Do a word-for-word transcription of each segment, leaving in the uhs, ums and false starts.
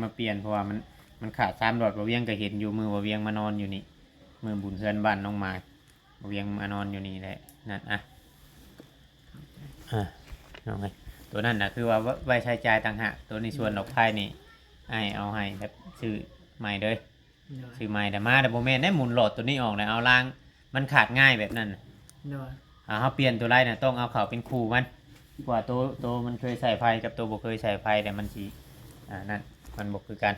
มาเปลี่ยน เพราะว่ามัน มันขาดสามหลอด บ่าวเวียงก็เห็นอยู่ มื้อบ่าวเวียงมานอนอยู่นี่ มื้อบุญเฮือนบ้านน้องมาย บ่าวเวียงมานอนอยู่นี่แหละ นั่น อ่ะ อ่ะ น้องเอ้ย ตัวนั้นน่ะ คือว่าไว้ ไว้ใช้จ่ายต่างหาก ตัวในส่วนดอกไผ่นี่ อ้ายเอาให้แบบซื้อใหม่เลย โดย ซื้อใหม่ แต่มาแต่บ่แม่นได้หมุนหลอดตัวนี้ออกนะ เอาราง มันขาดง่ายแบบนั้นน่ะ โดย อ่า เฮาเปลี่ยนตัวไรน่ะ ต้องเอาเข้าเป็นคู่มัน เพราะว่าตัว ตัวมันเคยใส่ไฟกับตัวบ่เคยใส่ไฟ แต่มันสิ อ่า นั่น มันบ่คือกัน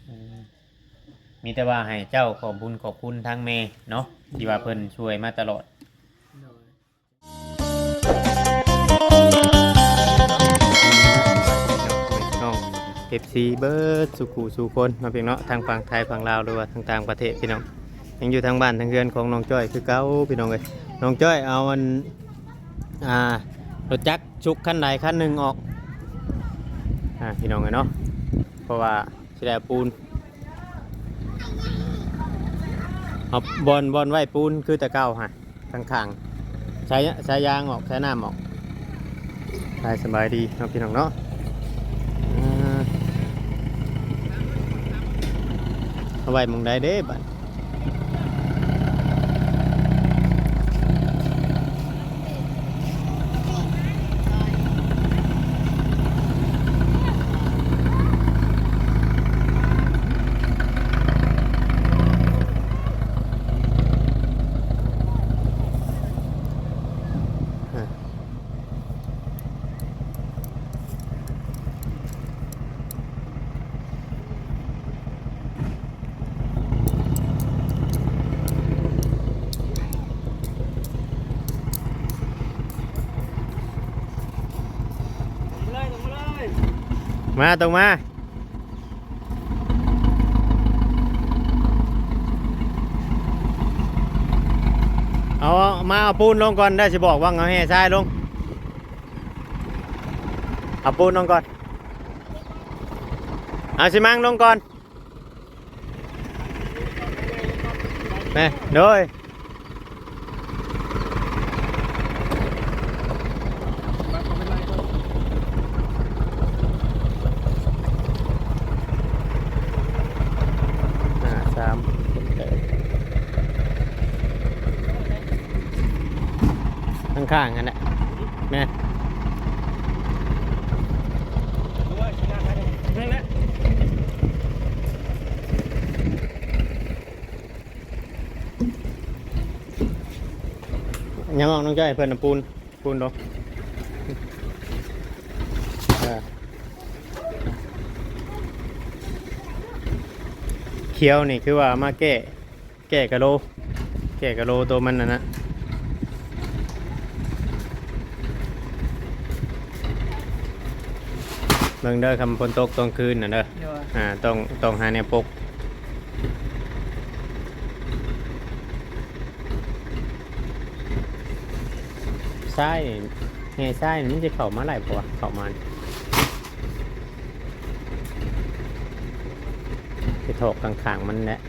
อืม มีแต่ว่าให้เจ้าขอบบุญขอบคุณทางแม่เนาะ ที่ว่าเพิ่นช่วยมาตลอด โดย น้อง เอฟซี เบิดสู่คู่สู่คนเนาะพี่น้องเนาะ ทางฝั่งไทยฝั่งลาวหรือว่าทางต่างประเทศพี่น้อง ยังอยู่ทางบ้านทางเฮือนของน้องจ้อยคือเก่าพี่น้องเอ้ย น้องจ้อยเอาอัน อ่า รถจักรชุกคันใดคันหนึ่งออก อ่า พี่น้องเอ้ยเนาะ เพราะว่าสิได้เอาปูน เอาบ่อน บ่อนไว้ปูนคือแต่เก่าหั่น ข้างๆ ใช้ ใช้ยางออก ใช้น้ำออก ไป สบายดีเนาะพี่น้องเนาะ อ่า เอาไว้หม่องใดเด้บัด มา ตรงมา เอา มาเอาปูนลงก่อน ได้สิบอกว่าเอาแห่ทรายลง เอาปูนลงก่อน เอาสิมังลงก่อน แม่ โดย ห้า สาม ข้างๆ กันแหละ แม่ นั่นแหละ ยังออกน้องจ้อยเพิ่นน่ะปูน ปูนดอก เออ เขียวนี่คือว่ามาแก้ แก้กะโหล แก้กะโหลตัวมันน่ะนะ เบิ่งเด้อ คำฝนตกตอนคืนน่ะเด้อ โดย อ่า ต้อง ต้องหาแนวปก ทรายนี่ แห่ทรายนี่มันจะเข้ามาหลายบ่วะ เข้ามานี่ ไปถอกข้างๆ มันแหละ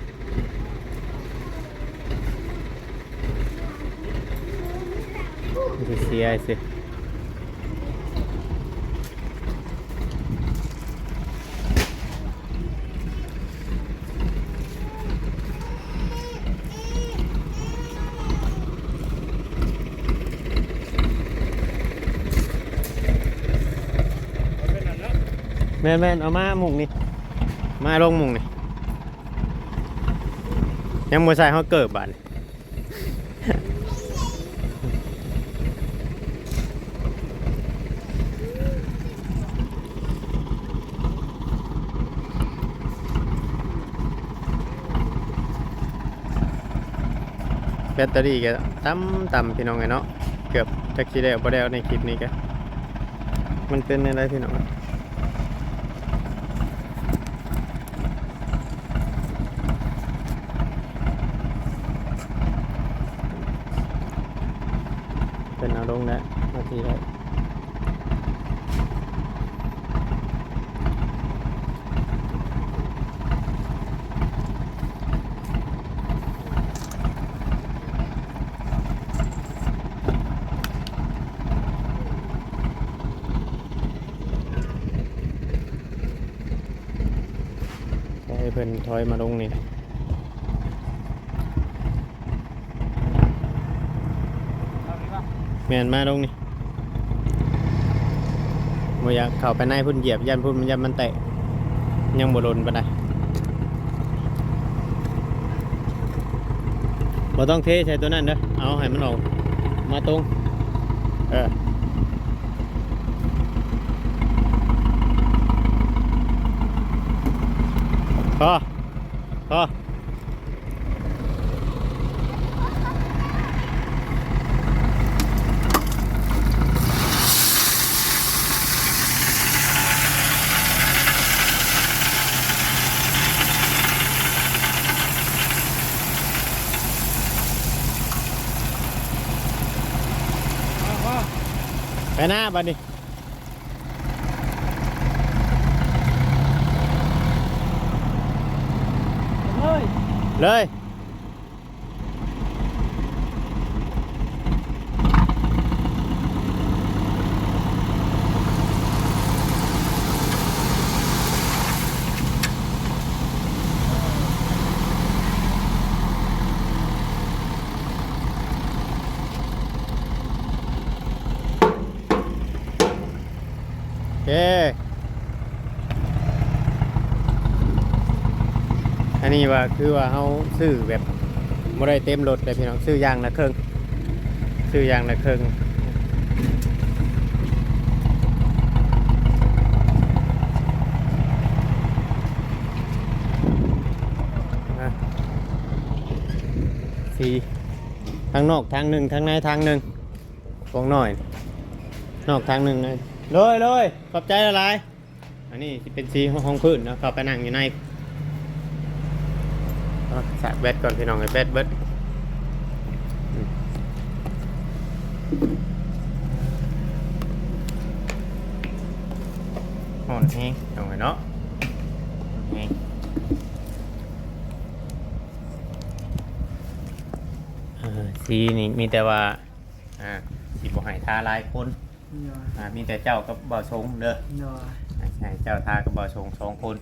มันสิเสียสิ แม่นๆ เอามาหม่องนี่ มาลงหม่องนี่ ยังบ่ใส่เฮาเกิดบาดนี่ แบตเตอรี่ก็ต่ำๆ พี่น้องเอ้ยเนาะ เกือบจักสิแล้วบ่แล้วในคลิปนี้ก็ มันเป็นแนวใดพี่น้อง เพิ่นเอาลงแล้ว นาทีแล้ว เ เพิ่นถอยมาลงนี่แหละ แม่นมาลงนี่ บ่อยากเข้าไปในพุ้น เหยียบย่านพุ้นมัน ย่านมันแตก ยังบ่ล้นปานใด บ่ต้องเทใส่ตัวนั้นเด้อ เอาให้มันออกมาตรง เออ พอ พอ ไปหน้าบัดนี้ เลย เลย โอเค อันนี้ว่าคือว่าเฮาซื้อแบบบ่ได้เต็มรถเลยพี่น้อง ซื้อย่างละครึ่ง ซื้อย่างละครึ่ง อ่ะ สี่ ทางนอกทางหนึ่ง ทางในทางหนึ่ง กองน้อย นอกทางหนึ่งเลย เลยเลย ขอบใจหลายๆ อันนี้สิเป็นสีห้องพื้นเนาะ เข้าไปนั่งอยู่ใน เอาสากแบตก่อนพี่น้อง แบตเบิด อืม ฮ้อนแฮง เอาไว้เนาะ ฮ้อนแฮง อ่า สีนี่มีแต่ว่า อ่า สิบ่ให้ทาหลายคน โดย อ่า มีแต่เจ้ากับบ่าวสงเด้อ โดย อ่า ให้เจ้าทากับบ่าวสงสองคน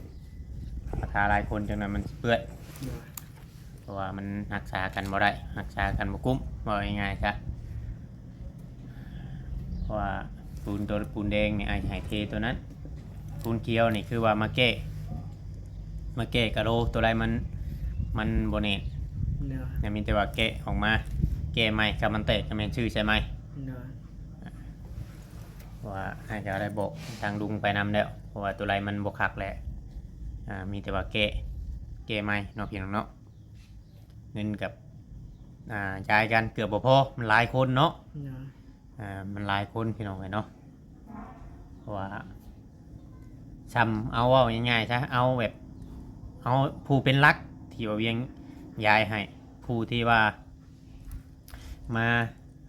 ทาหลายคนจังนั้นมันสิเปื้อน โดย เพราะว่ามันรักษากันบ่ได้ รักษากันบ่กุ้ม เว้าง่ายๆซะ เพราะว่าปูนตัวปูนแดงนี่อ้ายให้เทตัวนั้น ปูนเขียวนี่คือว่ามาแก้ มาแก้กะโหล ตัวใดมัน มันบ่แน่น โดย เนี่ยมีแต่ว่าแกะออกมา แก้ใหม่ ถ้ามันแตกก็แม่นซื้อใส่ใหม่ โดย เพราะว่าอ้ายก็ได้บอกทางลุงไปนำแล้ว เพราะว่าตัวใดมันบ่คักแหละ อ่า มีแต่ว่าแก้ แก้ใหม่เนาะพี่น้องเนาะ เงินกับ อ่า ย้ายกันเกือบบ่พอ มันหลายคนเนาะ โดย อ่า มันหลายคนพี่น้องเอ้ยเนาะ เพราะว่า ซ้ำเอาเว้าง่ายๆซะ เอาแบบ เอาผู้เป็นหลักที่ว่าเวียงย้ายให้ ผู้ที่ว่ามา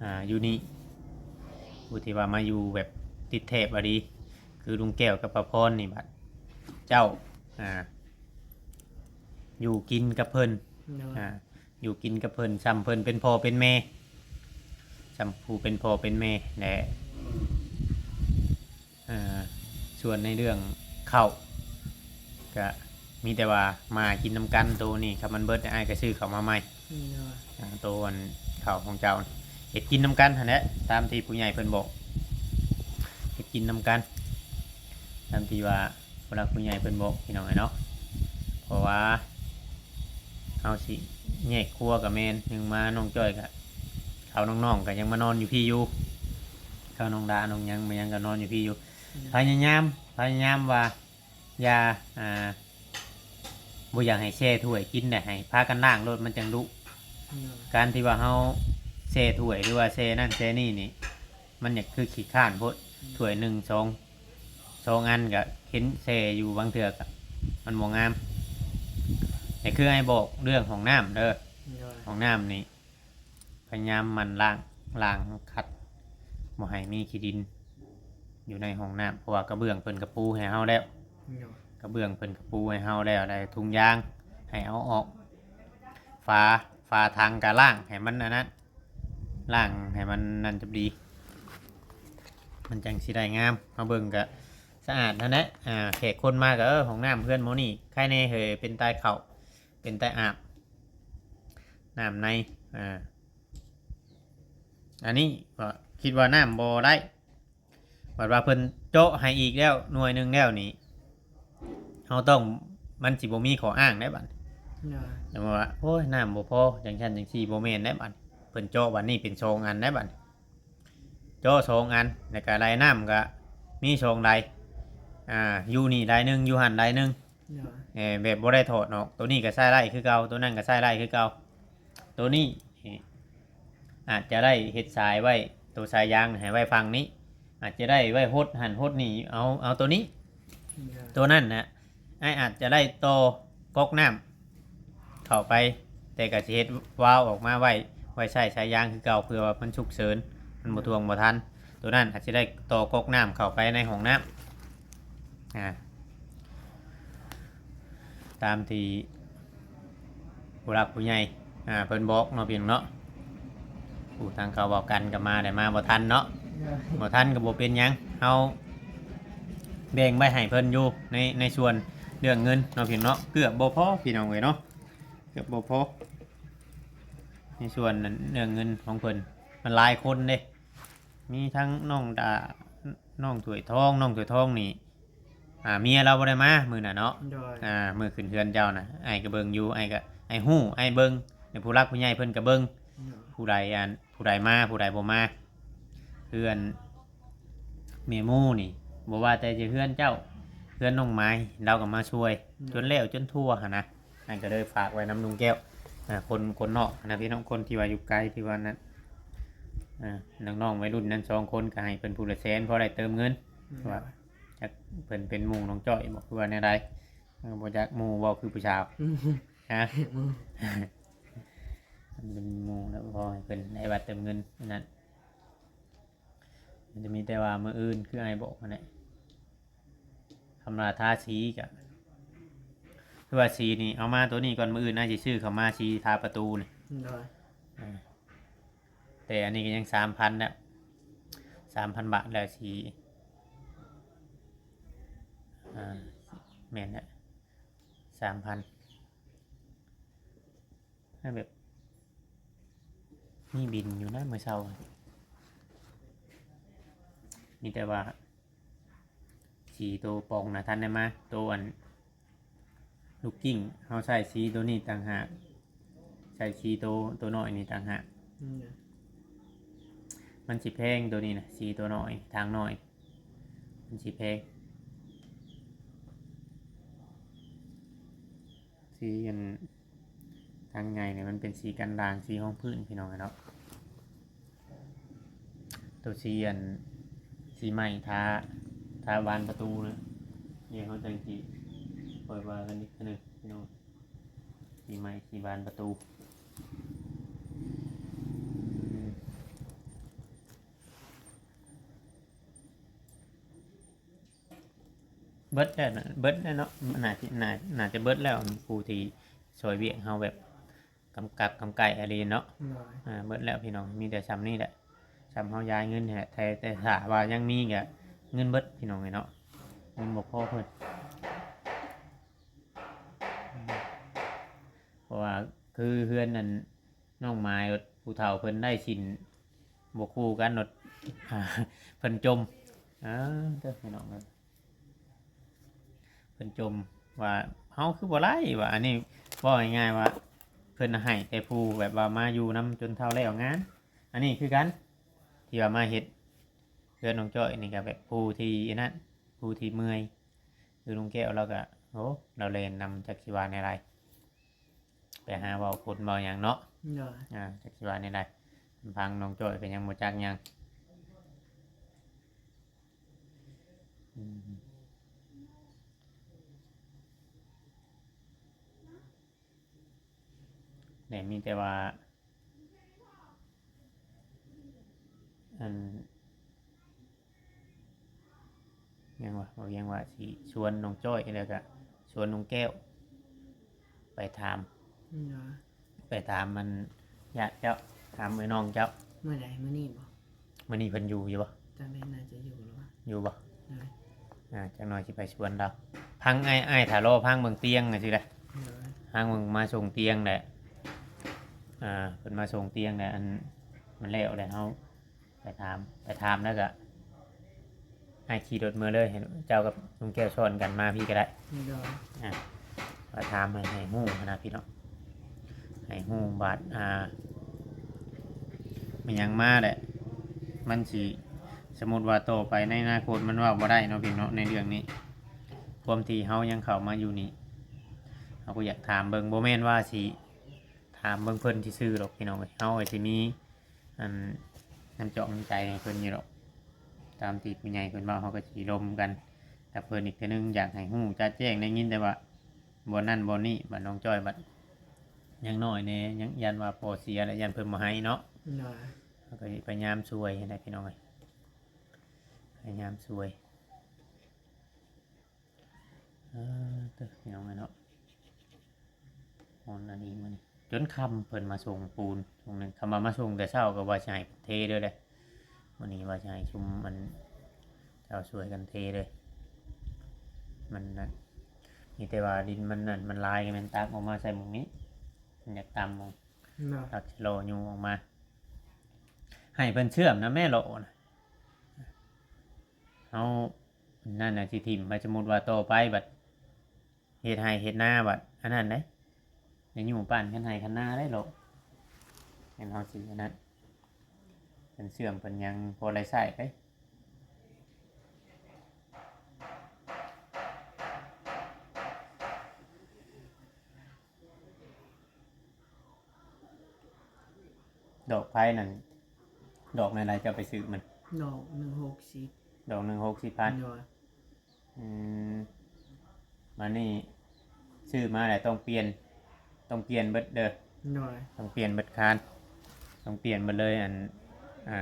อ่า อยู่นี่ ผู้ที่ว่ามาอยู่แบบติดแทบอะดี คือลุงแก้วกับป้าพรนี่บัด เจ้า อ่า อยู่กินกับเพิ่น โดย อ่า อยู่กินกับเพิ่น ซ้ำเพิ่นเป็นพ่อเป็นแม่ ซ้ำผู้เป็นพ่อเป็นแม่แหละ อ่า ส่วนในเรื่องข้าว ก็มีแต่ว่ามากินนำกัน โตนี่ คันมันเบิด อ้ายก็ซื้อข้าวมาใหม่ โดย อ่า โตอันข้าวของเจ้า เฮ็ดกินนำกันหั้นแหละ ตามที่ผู้ใหญ่เพิ่นบอก เฮ็ดกินนำกัน ตามที่ว่าผู้หลักผู้ใหญ่เพิ่นบอกพี่น้องเอ้ยเนาะ เพราะว่าเฮาสิแยกครัวก็แม่น หนึ่งมาน้องจ้อยก็ เขาน้องๆก็ยังมานอนอยู่พี้อยู่ เขาน้องดาน้องหยังมาหยังก็นอนอยู่พี้อยู่ อืม พยายาม พยายามว่าอย่า อ่า บ่อยากให้แช่ถ้วยกินได้ ให้พากันล้างโลดมันจังดุ อืม การที่ว่าเฮาแช่ถ้วยหรือว่าแช่นั่นแช่นี่นี่ มันอยากคือขี้คร้านโพด อืม ถ้วยหนึ่งสอง สองอันก็เห็นแช่อยู่ บางเทื่อก็มันบ่งาม แต่คือให้บอกเรื่องห้องน้ำเด้อ โดย ห้องน้ำนี่ พยายามหมั่นล้าง ล้างขัด บ่ให้มีขี้ดิน อยู่ในห้องน้ำ เพราะว่ากระเบื้องเพิ่นก็ปูให้เฮาแล้ว โดย กระเบื้องเพิ่นก็ปูให้เฮาแล้ว ได้ถุงยางให้เอาออก ฝา ฝาถังก็ล้างให้มันอันนั้น ล้างให้มันนั่นจับดี มันจังสิได้งาม มาเบิ่งก็ สะอาดหั้นแหละ อ่า แขกคนมาก็ เออ ห้องน้ำเฮือนหมู่นี่ ไคแหน่ เฮ้ย เป็นตาเข้า เป็นตาอาบ น้ำใน อ่า อันนี้ก็คิดว่าน้ำบ่ได้ บัดว่าเพิ่นเจาะให้อีกแล้วหน่วยหนึ่งแล้วนี่ เฮาต้อง มันสิบ่มีข้ออ้างได้บัด โดย แต่ว่า โอ้ย น้ำบ่พอ จังซั่นจังซี่ บ่แม่นได้บัด เพิ่นเจาะบัดนี้เป็นสองอันได้บัด เจาะสองอัน แล้วก็ไดน้ำก็มีสองได อ่า อยู่นี่ไดหนึ่ง อยู่หั่นไดหนึ่ง โดย เอ่อ แบบบ่ได้ถอดออก ตัวนี้ก็ใช้ได้คือเก่า ตัวนั้นก็ใช้ได้คือเก่า ตัวนี้ อาจจะได้เฮ็ดสายไว้ ตัวสายยางให้ไว้ฝั่งนี้ อาจจะได้ไว้หดหั่นหดนี่ เอา เอาตัวนี้ โดย ตัวนั้นนะ อ้ายอาจจะได้ต่อก๊อกน้ำเข้าไป แต่ก็สิเฮ็ดวาล์วออกมาไว้ ไว้ใช้สายยางคือเก่า เผื่อว่ามันฉุกเฉิน มันบ่ถ่วงบ่ทัน ตัวนั้นอาจจะได้ต่อก๊อกน้ำเข้าไปในห้องน้ำ อ่า ตามที่ผู้หลักผู้ใหญ่ อ่า เพิ่นบอกเนาะพี่น้องเนาะ ผู้ทางเขาเว้ากันก็มา ได้มาบ่ทันเนาะ โดย บ่ทันก็บ่เป็นหยัง เฮาแบ่งไว้ให้เพิ่นอยู่ใน ในส่วนเรื่องเงินเนาะพี่น้องเนาะ เกือบบ่พอพี่น้องเอ้ยเนาะ เกือบบ่พอ ในส่วนนั้นเรื่องเงินของเพิ่น มันหลายคนเด้ มีทั้งน้องดา น้องถ้วยทอง น้องถ้วยทองนี่ อ่า เมียเราบ่ได้มามื้อน่ะเนาะ โดย อ่า มื้อขึ้นเฮือนเจ้าน่ะ อ้ายก็เบิ่งอยู่ อ้ายก็ อ้ายฮู้ อ้ายเบิ่ง ในผู้หลักผู้ใหญ่เพิ่นก็เบิ่ง โดย ผู้ใดอัน ผู้ใดมา ผู้ใดบ่มา เฮือนแม่หมู่นี่ บ่ว่าแต่จะเฮือนเจ้า เฮือนน้องไม้ เราก็มาช่วย โดย จนแล้วจนทั่วหั้นนะ นั่นก็เลยฝากไว้นำลุงแก้ว อ่า คน คนนอกนะพี่น้อง คนที่ว่าอยู่ไกลที่ว่านั้น อ่า น้องๆวัยรุ่นนั้นสองคนก็ให้เพิ่นผู้ละแสน พอได้เติมเงิน โดย ว่า จักเพิ่นเป็นหมู่น้องจ้อยบ่ คือว่าแนวใด เออ บ่จักหมู่บ่ คือผู้สาว ฮะ หมู่ มันเป็นหมู่แล้ว พอให้เพิ่นได้บัตรเติมเงินอันนั้น มันจะมีแต่ว่ามื้ออื่น คืออ้ายบอกหั้นแหละ คำว่าทาสีก็ คือว่าสีนี่ เอามาตัวนี้ก่อน มื้ออื่นอ้ายสิซื้อเข้ามา สีทาประตูนี่ โดย อ่า แต่อันนี้ก็ยังสามพันแล้ว สามพันบาทแล้ว สี อ่า แม่นแล้ว สามพัน ให้แบบ มีบินอยู่นะมื้อเช้า มีแต่ว่า สีตัวปองนะทันได้มา ตัวอัน ลูกกิ้ง เฮาใส่สีตัวนี้ต่างหาก ใส่สีตัว ตัวน้อยนี่ต่างหาก อืม มันสิแพงตัวนี้นะ สีตัวน้อย ทางน้อย มันสิแพง สีอัน ทางใหญ่เนี่ยมันเป็นสีกันด่าง สีห้องพื้นพี่น้องเนาะ ตัวสีอัน สีใหม่ทา ทาบานประตูนะ เนี่ยเขาจังสิปล่อยว่ากันอีกเทื่อหนึ่งพี่น้อง สีใหม่สีบานประตู เบิดแล้วนะ เบิดแล้วเนาะ น่าสิ น่า น่าจะเบิดแล้ว ผู้ที่ช่วยเวียกเฮาแบบกำกับกำไก่อะไรเนาะ โดย อ่า เบิดแล้วพี่น้อง มีแต่ส่ำนี่แหละ ส่ำเฮาย้ายเงินนี่แหละ แต่ แต่ถ้าว่ายังมีก็เงินเบิดพี่น้องเอ้ยเนาะ เงินบ่พอเพิ่น เพราะว่าคือเฮือนนั่น น้องไม้ผู้เฒ่าเพิ่นได้สินบ่คู่กันโลด อ่า เพิ่นจ่ม อ่า เด้อพี่น้องเอ้ย เพิ่นจ่มว่าเฮาคือบ่ไล่ว่า อันนี้เว้าง่ายๆว่า เพิ่นให้แต่ผู้แบบว่ามาอยู่นำจนเฒ่าแล้วงาน อันนี้คือกัน ที่ว่ามาเฮ็ดเฮือนน้องจ้อยนี่ก็แบบผู้ที่อันนั้น ผู้ที่เมื่อย คือลุงแก้วเราก็ โอ้ เราแล่นนำจักสิว่าแนวใด ไปหาเว้าคนเว้าหยังเนาะ โดย อ่า จักสิว่าแนวใด ลำพังน้องจ้อยก็ยังบ่จักหยัง อืม แต่มีแต่ว่า อัน ยังว่า บอกยังว่าสิชวนน้องจ้อยแล้วก็ชวนน้องแก้ว ไปถาม อืม ไปถามมันญาติเจ้า ถามไอ้น้องเจ้า มื้อใด มื้อนี้บ่ มื้อนี้เพิ่นอยู่อยู่บ่ จังได๋ น่าจะอยู่แล้ววะ อยู่บ่ โดย อ่า จักหน่อยสิไปสวนลาว พังอ้าย อ้ายถ่ารอพังเบิ่งเตียงจั่งซี้แหละ โดย พังเบิ่งมาส่งเตียงแหละ อ่า เพิ่นมาส่งเตียงแหละ อัน มันแล้วแหละ เฮาไปถาม ไปถามแล้วก็ อ้ายขี่รถเมือเลย ให้เจ้ากับลุงแก้วซ้อนกันมาพี้ก็ได้ โดย อ่า มาถามให้ ให้ฮู้นะพี่น้อง ให้ฮู้บาด อ่า มันหยังมาแหละ มันสิ สมมุติว่าต่อไปในอนาคตมันเว้าบ่ได้เนาะพี่น้อง ในเรื่องนี้ ความที่เฮายังเข้ามาอยู่นี่ เฮาก็อยากถามเบิ่ง บ่แม่นว่าสิถามเบิ่งเพิ่นซื่อๆดอกพี่น้องเอ้ย เฮาก็สิมี อัน น้ำจอกน้ำใจให้เพิ่นอยู่ดอก ตามที่ผู้ใหญ่เพิ่นเว้า เฮาก็สิลมกันกับเพิ่นอีกเทื่อนึง อยากให้ฮู้จะแจ้ง ได้ยินแต่ว่าบ่นั่นบ่นี่ บัดน้องจ้อยบัดยังน้อยแน่ ยังย้านว่าพ่อเสียแล้วย้านเพิ่นบ่ให้เนาะ โดย เฮาก็สิพยายามช่วยหั้นแหละพี่น้องเอ้ย พยายามช่วย เออ เด้อพี่น้องเอ้ยเนาะ ฮ้อนอันนี้มื้อนี้ จนค่ำเพิ่นมาส่งปูน ช่วงหนึ่ง คำว่ามาส่งแต่เช้าก็ว่าสิให้เทเด้อเด้อ มื้อนี้ว่าสิให้ชุมมัน เจ้าช่วยกันเทเลย มันนะ มีแต่ว่าดินมันนั่น มันหลายก็แม่นตักออกมาใส่หม่องนี้ มันอยากต่ำหม่อง เนาะ ตักชะโลยูออกมา ให้เพิ่นเชื่อมนะแม่โหลนะ เอานั่นน่ะสิถิ่มไป สมมุติว่าต่อไปบัด เฮ็ดไร่เฮ็ดนาบัด อันนั้นเด้ อย่าอยู่บ้านคันไร่คันนาได้โหล เห็นเฮาสิอันนั้น เพิ่นเชื่อมเพิ่นหยังพอได้ใช้ไป ดอกไผ่นั่น ดอกนั่นใดเจ้าไปซื้อมัน ดอกหนึ่งหกสิบ ดอกหนึ่งหกสิบพัน โดย อืม มานี่ ซื้อมาแล้วต้องเปลี่ยน ต้องเปลี่ยนเบิดเด้อ โดย ต้องเปลี่ยนเบิดคาน ต้องเปลี่ยนเบิดเลย อัน อ่า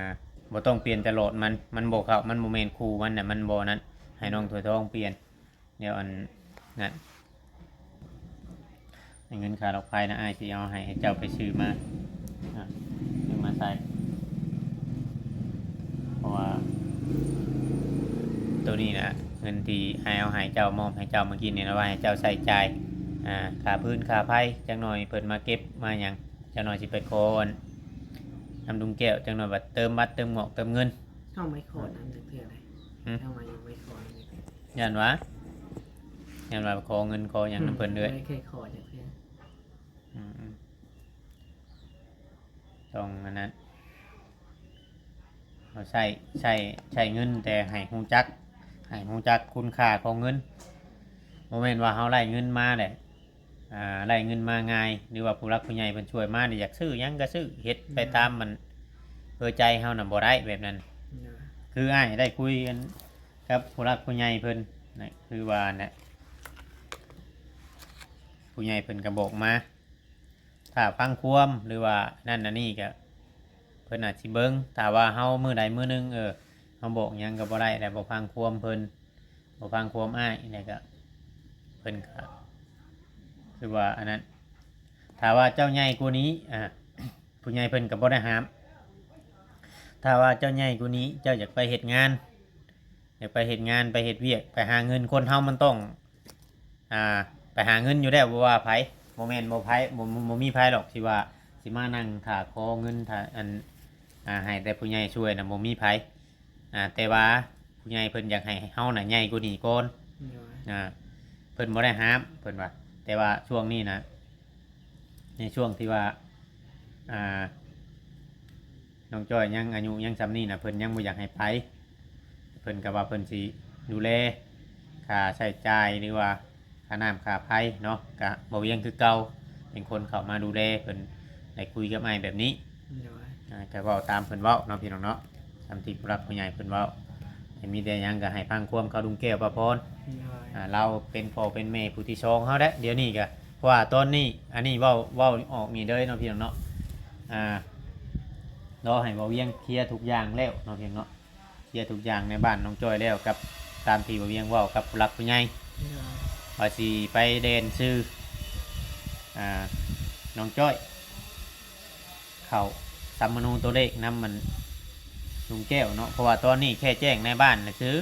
บ่ต้องเปลี่ยนแต่หลอดมัน มันบ่เข้า มันบ่แม่นคู่มันน่ะ มันบ่นั้น ให้น้องถ้วยทองเปลี่ยน เดี๋ยวอันนั้น เงินค่าดอกไผ่นะ อ้ายสิเอาให้เจ้าไปซื้อมา อ่ะ ซื้อมาใส่ เพราะว่า ตัวนี้นะ เงินที่อ้ายเอาให้เจ้า มอบให้เจ้าเมื่อกี้นี่นะ ว่าให้เจ้าใช้จ่าย อ่า ค่าฟืนค่าไฟ จักหน่อยเพิ่นมาเก็บมาหยัง จักหน่อยสิไปขออัน นำลุงแก้ว จักหน่อยบัดเติมบัตรเติมงอกเติมเงิน เฮาไม่ขอนำจักเทื่อใด หึ เฮามาอยู่ไม่ขอนำจักเทื่อ ย้านว่า ย้านว่าขอเงินขอหยังนำเพิ่นเรื่อย อืม ไม่เคยขอจักเทื่อ อืม อืม ต้องอันนั้น เอาใช้ ใช้ ใช้เงินแต่ให้ฮู้จัก ให้ฮู้จักคุณค่าของเงิน บ่แม่นว่าเฮาได้เงินมาแหละ อ่า ได้เงินมาง่าย หรือว่าผู้หลักผู้ใหญ่เพิ่นช่วยมานี่ อยากซื้อหยังก็ซื้อ เฮ็ดไปตามมันเออใจเฮาน่ะบ่ได้แบบนั้น โดย คืออ้ายได้คุยกันกับผู้หลักผู้ใหญ่เพิ่นนะ คือว่านะ ผู้ใหญ่เพิ่นก็บอกมา ถ้าฟังความหรือว่านั่นอันนี้ก็ เพิ่นอาจสิเบิ่ง ถ้าว่าเฮามื้อใดมื้อหนึ่ง เออ เฮาบอกหยังก็บ่ได้แล้ว บ่ฟังความเพิ่น บ่ฟังความอ้าย แล้วก็ เพิ่นก็ คือว่าอันนั้น ถ้าว่าเจ้าใหญ่กว่านี้ อ่า ผู้ใหญ่เพิ่นก็บ่ได้ห้าม ถ้าว่าเจ้าใหญ่กว่านี้ เจ้าอยากไปเฮ็ดงาน อยากไปเฮ็ดงาน ไปเฮ็ดเวียก ไปหาเงิน คนเฮามันต้อง อ่า ไปหาเงินอยู่แล้ว บ่ว่าไผ บ่แม่นบ่ไผ บ่ บ่ บ่มีไผหรอกที่ว่าสิมานั่งท่าขอเงิน ท่าอัน อ่า ให้แต่ผู้ใหญ่ช่วยน่ะ บ่มีไผ อ่า แต่ว่าผู้ใหญ่เพิ่นอยากให้เฮาน่ะใหญ่กว่านี้ก่อน โดย อ่า เพิ่นบ่ได้ห้าม เพิ่นว่า แต่ว่าช่วงนี้น่ะ ในช่วงที่ว่า อ่า น้องจ้อยยังอายุยังส่ำนี้น่ะ เพิ่นยังบ่อยากให้ไป เพิ่นก็ว่าเพิ่นสิดูแลค่าใช้จ่ายหรือว่าค่าน้ำค่าไฟเนาะ ก็บ่เวียงคือเก่า เป็นคนเข้ามาดูแล เพิ่นได้คุยกับอ้ายแบบนี้ โดย อ่า ก็เว้าตามเพิ่นเว้าเนาะพี่น้องเนาะ ตามที่ผู้หลักผู้ใหญ่เพิ่นเว้า ให้มีแต่หยังก็ให้ฟังความเขาลุงแก้วป้าพร โดย อ่า ลาวเป็นพ่อเป็นแม่ผู้ที่สองเฮาแหละ เดี๋ยวนี้ก็ เพราะว่าตอนนี้ อันนี้เว้า เว้าออกนี่เด้อเนาะพี่น้องเนาะ อ่า รอให้บ่าวเวียงเคลียร์ทุกอย่างแล้วเนาะพี่น้องเนาะ เคลียร์ทุกอย่างในบ้านน้องจ้อยแล้ว กับตามที่บ่าวเวียงเว้ากับผู้หลักผู้ใหญ่ โดย ว่าสิไปแดนซื้อ อ่า น้องจ้อย เข้าสัมมโนตัวเลขนำมันลุงแก้วเนาะ เพราะว่าตอนนี้แค่แจ้งในบ้านน่ะซื้อ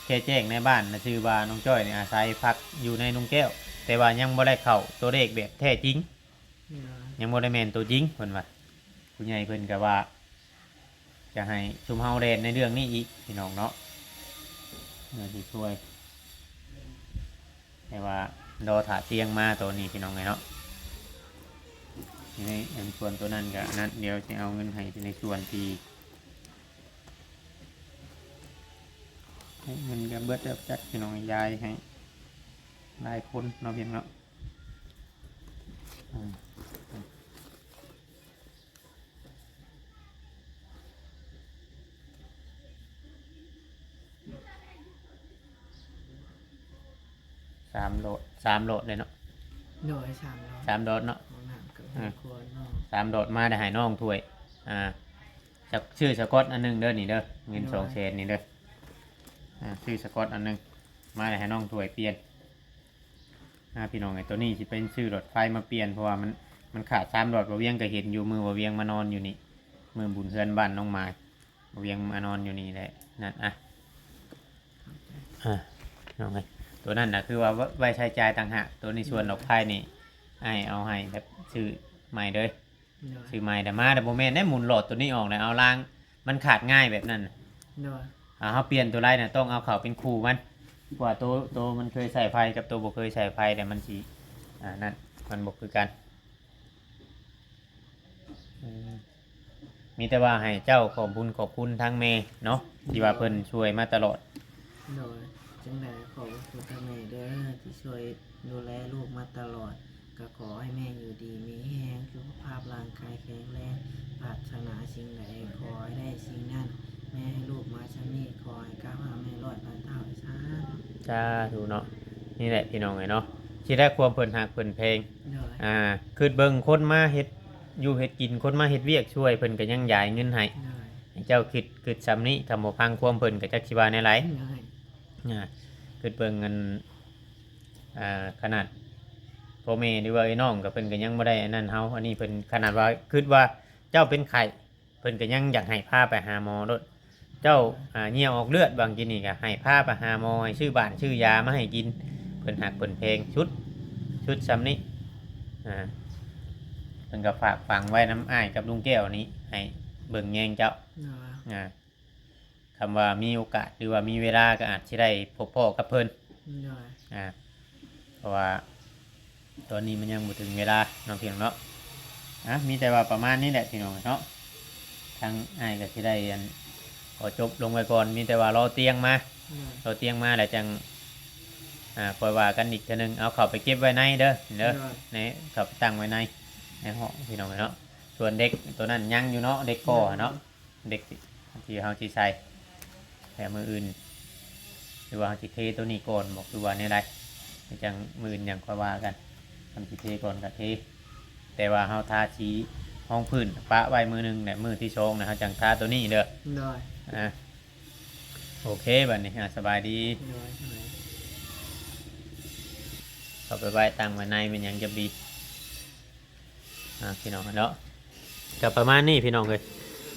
แค่แจ้งในบ้านนะ ชื่อว่าน้องจ้อยนี่อาศัยพักอยู่ในลุงแก้ว แต่ว่ายังบ่ได้เข้าตัวเลขแบบแท้จริง โดย ยังบ่ได้แม่นตัวจริงเพิ่นว่า ผู้ใหญ่เพิ่นก็ว่า จะให้ชุมเฮาแล่นในเรื่องนี้อีกพี่น้องเนาะ เพื่อสิช่วย แต่ว่ารอถ่าเตียงมาตัวนี้พี่น้องเลยเนาะ ในอันส่วนตัวนั้นก็อันนั้น เดี๋ยวจะเอาเงินให้ในส่วนที่ ให้เงินก็เบิดแล้วจักพี่น้องยายให้หลายคนเนาะพี่น้องเนาะ อืม สามโหลด สามโหลดเลยเนาะ โดย สามโหลด สามโหลดเนาะ ของน้ำกับ อ่า ของครัวเนาะ สามโหลดมาได้ให้น้องถ้วย อ่า จักซื้อสกอตอันหนึ่งเด้อนี่เด้อ เงิน โดย สองแสนนี่เด้อ อ่า ซื้อสกอตอันหนึ่ง มาได้ให้น้องถ้วยเปลี่ยน อ่า พี่น้องไอ้ย ตัวนี้สิเป็นซื้อหลอดไฟมาเปลี่ยน เพราะว่ามัน มันขาดสามหลอด บ่าวเวียงก็เห็นอยู่ มือบ่าวเวียงมานอนอยู่นี่ มือบุญเฮือนบ้านน้องไม้ บ่าวเวียงมานอนอยู่นี่แหละ นั่น อ่ะ อ่ะ พี่น้องเอ้ย ตัวนั้นน่ะคือว่าไว้ใช้จ่ายต่างหาก ตัวในส่วนดอกไผ่นี่ อ้ายเอาให้แบบซื้อใหม่เลย โดย ซื้อใหม่แต่มาแต่บ่แม่นได้หมุนหลอดตัวนี้ออกนะ เอาราง มันขาดง่ายแบบนั้นน่ะ โดย อ่า เฮาเปลี่ยนตัวไรน่ะ ต้องเอาเข้าเป็นคู่มัน กว่าตัว ตัวมันเคยใส่ไฟกับตัวบ่เคยใส่ไฟเนี่ยมันสิ อ่า นั่น มันบ่คือกัน อืม มีแต่ว่าให้เจ้าขอบบุญขอบคุณทางแม่เนาะ ที่ว่าเพิ่นช่วยมาตลอด โดย จังใดขอบคุณทางแม่เด้อ ที่ช่วยดูแลลูกมาตลอด ก็ขอให้แม่อยู่ดีมีแฮง สุขภาพร่างกายแข็งแรง ปรารถนาสิ่งใดขอให้ได้สิ่งนั้น แม่ให้ลูกมาช่ำนี้ ขอให้ก้าวหาแม่ร้อยพันเท่า สาธุ สาธุเนาะ นี่แหละพี่น้องเอ้ยเนาะ สิได้ความเพิ่นฮักเพิ่นแพง โดย อ่า คิดเบิ่งคนมาเฮ็ดอยู่เฮ็ดกิน คนมาเฮ็ดเวียกช่วย เพิ่นก็ยังยายเงินให้ โดย ให้เจ้าคิด คิดส่ำนี้ ถ้าบ่ฟังความเพิ่นก็จักสิว่าแนวใด โดย อ่า คิดเบิ่งเงิน อ่า ขนาดพ่อแม่หรือว่าไอ้น้องก็เพิ่นก็ยังบ่ได้อันนั้นเฮา อันนี้เพิ่นขนาดว่าคิดว่าเจ้าเป็นไข้ เพิ่นก็ยังอยากให้พาไปหาหมอโลด เจ้า อ่า เยี่ยวออกเลือดบางทีนี่ก็ให้พาไปหาหมอ ให้ซื้อบ้านซื้อยามาให้กิน เพิ่นฮักเพิ่นแพง ชุด ชุดส่ำนี้ อ่า เพิ่นก็ฝากฝังไว้นำอ้ายกับลุงแก้วนี้ ให้เบิ่งแยงเจ้า โดย อ่า คำว่ามีโอกาสหรือว่ามีเวลาก็อาจสิได้พบพ้อกับเพิ่น โดย อ่า เพราะว่าตอนนี้มันยังบ่ถึงเวลาเนาะพี่น้องเนาะ อ่ะ มีแต่ว่าประมาณนี้แหละพี่น้องเนาะ ทางอ้ายก็สิได้อัน ขอจบลงไว้ก่อน มีแต่ว่ารอเตียงมา โดย รอเตียงมาแล้วจัง อ่า ค่อยว่ากันอีกเทื่อนึง เอาเข้าไปเก็บไว้ในเด้อ เด้อ โดย ใน เข้าไปตั้งไว้ใน ในห้องพี่น้องเนาะ ส่วนเด็กตัวนั้นยังอยู่เนาะ เด็กก่อเนาะ เด็กที่เฮาสิใส่ แต่มื้ออื่น หรือว่าเฮาสิเทตัวนี้ก่อนบ่ คือว่าแนวใด จังมื้ออื่นจังค่อยว่ากัน คันสิเทก่อนก็เท แต่ว่าเฮาทาสีรองพื้นปะไว้มื้อหนึ่ง และมื้อที่สองนะ เฮาจังทาตัวนี้เด้อ โดย อ่ะ โอเค บัดนี้ อ่ะ สบายดี โดย สบาย เข้าไปไว้ตั้งไว้ใน มันยังจะบี อ่า พี่น้องเนาะ ก็ประมาณนี้พี่น้องเอ้ย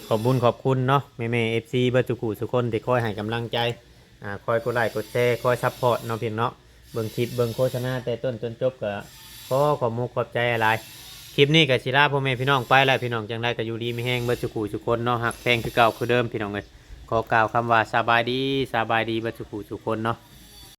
ขอบบุญขอบคุณเนาะ แม่ๆ เอฟซี เบิดทุกผู้ทุกคนที่คอยให้กำลังใจ อ่า คอยกดไลค์กดแชร์ คอยซัพพอร์ตเนาะพี่น้องเนาะ เบิ่งคลิปเบิ่งโฆษณาแต่ต้นจนจบก็ขอขอบมุกขอบใจหลาย คลิปนี้ก็สิลาพ่อแม่พี่น้องไปแล้ว พี่น้องจังใดก็อยู่ดีมีแฮงเบิดทุกผู้ทุกคนเนาะ ฮักแพงคือเก่าคือเดิมพี่น้องเอ้ย ขอกล่าวคำว่าสบายดี สบายดีเบิดทุกผู้ทุกคนเนาะ